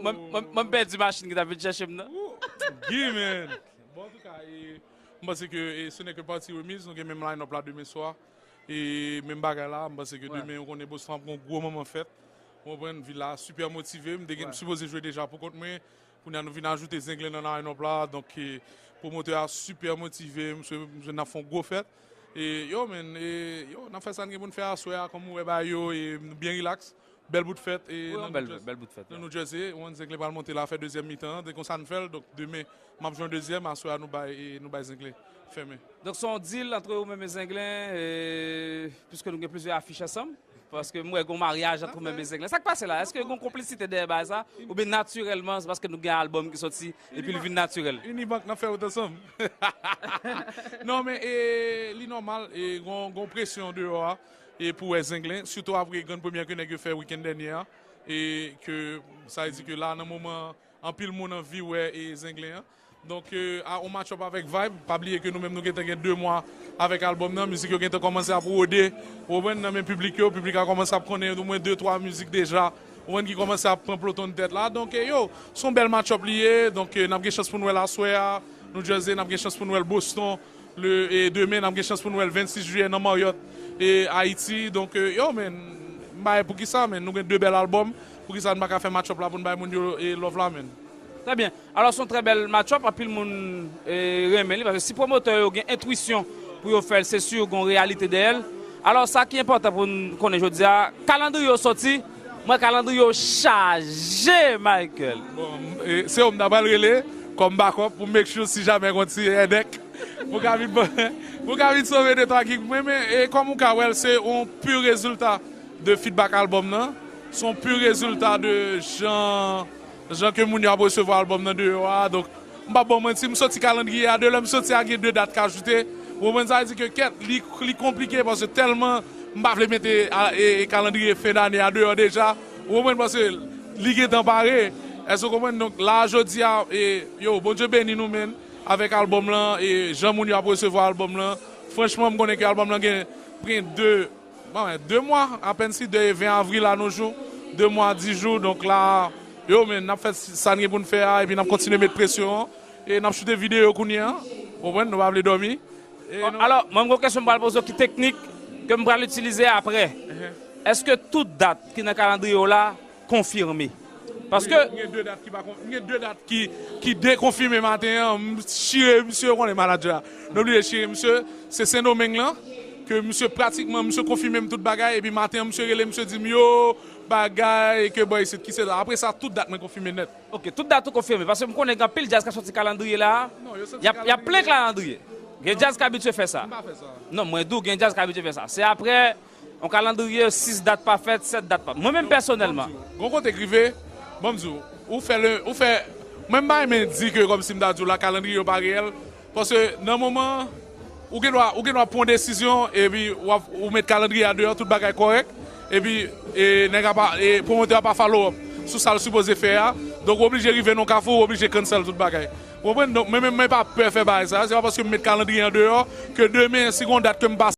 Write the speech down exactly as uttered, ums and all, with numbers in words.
Mwen, mwen, mwen pèdi machin ki t ap vin chèche m nan. Guy, man. Bon, antouka, e, m panse ke e, ce n'est que partie remise. Nou gen menm line-up la demen swa. E menm bagay la, m panse ke demen, ou konnen Boston ap gen yon gwo moman fèt. Ou konprann, vil la super motive. M te gen, m sipoze jwe deja pou kont mwen. Kounye a nou vin ajoute Zenglen nan line-up la. Donk, e, pwomotè a super motive. M swe, m swe n ap fè yon gwo fèt. E yo, man, e, yo, n ap fè sa n gen pou n fè aswè a, kòm ou wè bagay yo, e nou byen rilaks. Bèl bout fèt e Wi, nan yon bèl, New Jersey. Bèl bout fèt. Nan New Jersey, ou konn Zenglen pral monte la fè dezyèm mitan an, de konsa n fè l, donk demen m ap jwenn dezyèm, aswè a nou bay e nou bay Zenglen fèmen. Donk se yon deal antre ou menm e Zenglen, e, piske nou gen plizyè afich ansanm. Paske m wè gen yon maryaj antre ou menm e Zenglen. Sa k pase la? Èske gen yon konplisite dèyè bagay sa? Oubyen natirèlman, se paske nou gen albòm ki soti epi l vin natirèl? Unibank nan fè wout ansanm. Non, men e, li nòmal, e gon, gon presyon deyò a, e pou wè Zenglen, sitou apre grann premyè ke nèg yo fè wikenn dènye a, e ke sa vle di ke la nan moman anpil moun anvi wè e Zenglen an. Donk, e, a on match up avèk Vibe, pa bliye ke nou menm nou gentan gen de mwa avèk albòm nan, mizik yo gentan kòmanse ap wode, ou konprann, nan men piblik yo, piblik la kòmanse ap konnen omwen de twa mizik deja, ou konprann, ki kòmanse ap pran ploton tèt la. Donk, e, yo, se yon bèl match up li ye, donk, e, n ap gen chans pou n wè l aswè a, New Jersey, n ap gen chans pou n wè l Boston, le, e, demen, n ap gen chans pou n wè l vennsis jiyè nan Marriott, e, Ayiti. Donk, e, yo, men, m bay poukisa, men, nou gen de bèl albòm, poukisa n pa ka fè match up la pou n bay moun yo, e, love la, men. Trè byen. Alò, se yon trè bèl match up, anpil moun e, renmen li, paske si pwomotè yo gen entwisyon pou yo fè l, se si gen yon reyalite dèyè l. Alò, sa ki enpòtan pou n konnen jodi a, kalandriye yo soti, mwen kalandriye yo chaje, Michael. Bon, e, se ou m ta pral rele kòm bakòp pou make sure si jamè gon ti èdèk pou ka vin pou ka vin sove de twa gig mwen, men e, kòm ou ka wè l, se yon pur rezilta de feedback albòm nan. Se yon pur rezilta de jan jan ke moun yo ap resevwa albòm nan deyò a. Donk, m p ap ba w manti, m soti kalandriye a, de lè m soti a gen de dat k ajoute. Ou konprann, sa vle di ke kèt, li, li konplike paske tèlman m pa vle mete a, e, e kalandriye fen dane a deyò deja. Ou konprann, paske li gentan pare. Èske w konprann? Donk, la, jodi a, e, yo, Bondye beni nou, men, avèk albòm lan, e jan moun yo ap resevwa albòm lan. Franchman, m konnen ke albòm lan gen, gen de Bon, de mwa, apèn si de e ven avril a nos jours, de mwa, dis jou, donk la, yo, men, n ap fè sa n gen pou n fè a, epi n ap kontinye met presyon an, e n ap choute videyo kounye a, ou konprann, nou pa vle dòmi. E nou- Alò, mwen, m gen yon kesyon m pral poze w ki teknik, ke m pral itilize apre. Èske tout dat ki nan kalandriye w la konfime? Paske Gen de dat ki pa kon- gen de dat ki, ki dekonfime maten an, m chire misye, ou konnen manadjè a. Nou oblije chire misye, se Sendomeng lan, ke misye pratikman, misye konfime m tout bagay, epi maten an, misye rele, misye di m yo, bagay, ke bò isit, ki se la. Apre sa, tout dat mwen konfime nèt. Ok, tout dat ou konfime, paske m konnen gen anpil djaz k ap soti kalandriye la, Non, yo soti y ap, y ap plen kalandriye. Gen djaz k abitye fè sa. M pa fè sa. Non, mwen di w, gen djaz k abitye fè sa. Se apre yon kalandriye, sis dat pa fèt, sèt dat pa. Mwen menm pèsonèlman. Gon kote k rive, bon, m di w, ou fè le, ou fè, mwen m pa renmen di ke kòmsi m ta di w la kalandriye yo pa reyèl, paske nan moman, ou gen dwa, ou gen dwa pran yon desizyon, epi w ap, ou met kalandriye a deyò, tout bagay kòrèk, epi e, nèg a pa, e, pwomotè a pa follow up sou sa l sipoze fè a, donk ou oblije rive nan kafou, ou oblije cancel tout bagay. Ou konprann? Donk, mwen menm, mwen pa pè fè bagay sa. Se pa paske m met kalandriye an deyò ke demen, si gon dat ke m pa